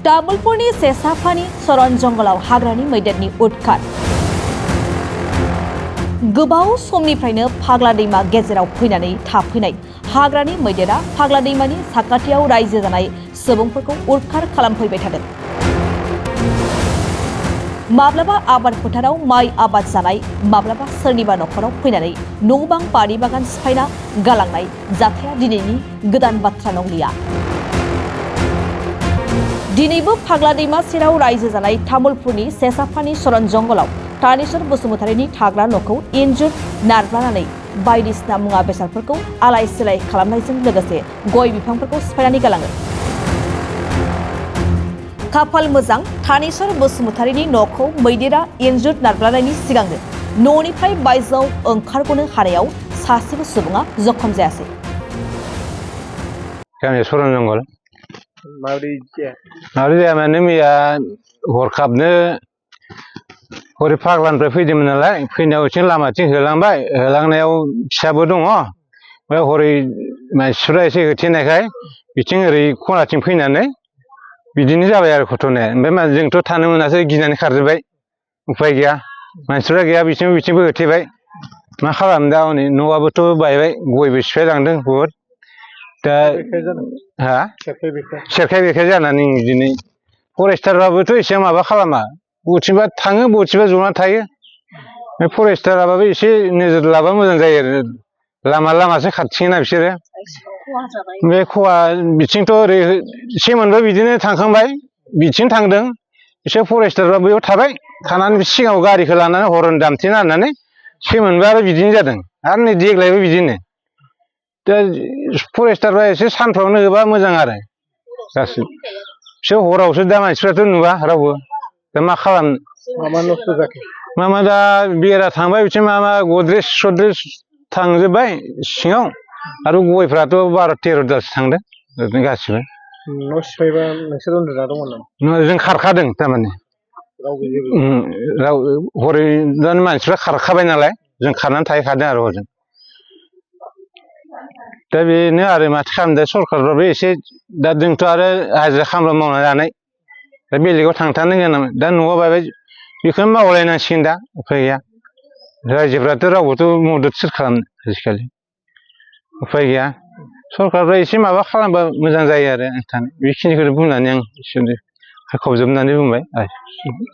तामुलपुरनि सेसाफानि चरणज जंगलाव हाग्रानि मैदेरनि उदखार। गोबाव समनिफ्रायनो फाग्ला दैमा गेजेराव फैनानै थाफैनाय हाग्रानि मैदेरा फाग्ला दैमानि साखाथियाव रायजो जानाय सुबुंफोरखौ उदखार खालामफैबाय थादों। माब्लाबा आबाद फोथाराव माइ आबाद जानाय, माब्लाबा सोरनिबा नखराव फैनानै न' बां बारि बागान सिफायना गालांनाय जाथाया दिनैनि गोदान बाथ्रा नंलिया। दिनैबो फाग्ला दैमा सेराव रायजो जानाय तामुलपुरनि सेसाफानि चरणज जंगलाव तानेश्वर बसुमतारीनि थाग्रा न'खौ इन्जुर नारब्लानानै बायदिसिना मुवा बेसादफोरखौ आलाय सिलाय खालामनायजों लोगोसे गय बिफांफोरखौ सिफायनानै गालाङो। खाफाल मोजां, तानेश्वर बसुमतारीनि न'खौ मैदेरा इन्जुर नारब्लानायनि सिगांनो न'निफ्राय बायजोआव ओंखारगनो हानायाव सासेबो सुबुङा जखम जायासै। चरणज जंगल माबोरै जाया माने मैया हरखाबनो हरै फाग्लानिफ्राय फैदोंमोन नालाय, फैनायाव एसे लामाथिं होलांबाय, होलांनायाव फिसाबो दङ, ओमफ्राय हरै मानसिफ्रा एसे होथेनायखाय बिथिं ओरै खनाथिं फैनानै बिदिनो जाबाय आरो घटनाया। ओमफ्राय जोंथ' थानो मोनासै, गिनानै खारजोब्बाय, उफाय गैया, मानसिफ्रा गैया, बिथिंबो होथेबाय, मा खालामनो दा हनै न'आबोथ' बायबाय, गयबो सिफायलांदों बुहुद। दा सेरखाय बेरखाय जानानै बिदिनो फरेस्टारबाबोथ' एसे माबा खालामा, बबेथिंबा थाङो बबेथिंबा जना थायो। फरेस्टाराबाबो एसे नोजोर लाबा मोजां जायो आरो, लामासो खाथिना बिसोरो। बे खहा बिथिंथ' ओरै सेमोनबो बिदिनो थांखांबाय, बिथिं थांदों, बिसोर फरेस्टारबा बैयाव थाबाय, थानानै सिगाङाव गारिखौ लानानै हरन दामथेना होनानै सेमोनबो आरो बिदिनो जादों, आरो नै देग्लायबो बिदिनो। दा फरेस्टारफ्रा एसे सानफ्रावनो होबा मोजां आरो गासिबो, बिसोर हरावसो दा मानसिफ्राथ' नुवा रावबो, दा मा खालामनो। मा दा बेरा थांबाय, बिथिं मा गद्रेज सद्रेज थांजोब्बाय सिङाव, आरो गयफ्राथ' 12-13 दालसो थांदों ओरैनो गासिबो। न' सिफायबा नोंसोर उन्दुना दंमोन नामा? जों खारखादों थारमाने, हरै दानि मानसिफ्रा खारखाबाय नालाय, जों खारनानै थाहैखादों आरो हजों। दा बेनो आरो माथो खालामदों सरखारफ्राबो एसे, दा जोंथ' आरो हाजिरा खामला मावना जानाय, दा बेलेगाव थांथारनो होया नामा, दा न'आव बायबाय बेखौनो मावलायनांसिगोन, दा उफाय गैया। रायजोफ्राथ' रावबोथ' मदद सोर खालामनो आजिखालि, उफाय गैया। सरखारफ्रा एसे माबा खालामबा मोजां जायो आरो नोंथां, बेखिनिखौनो बुंनानै आं एसेयावनो खावजोबनानै बुंबाय।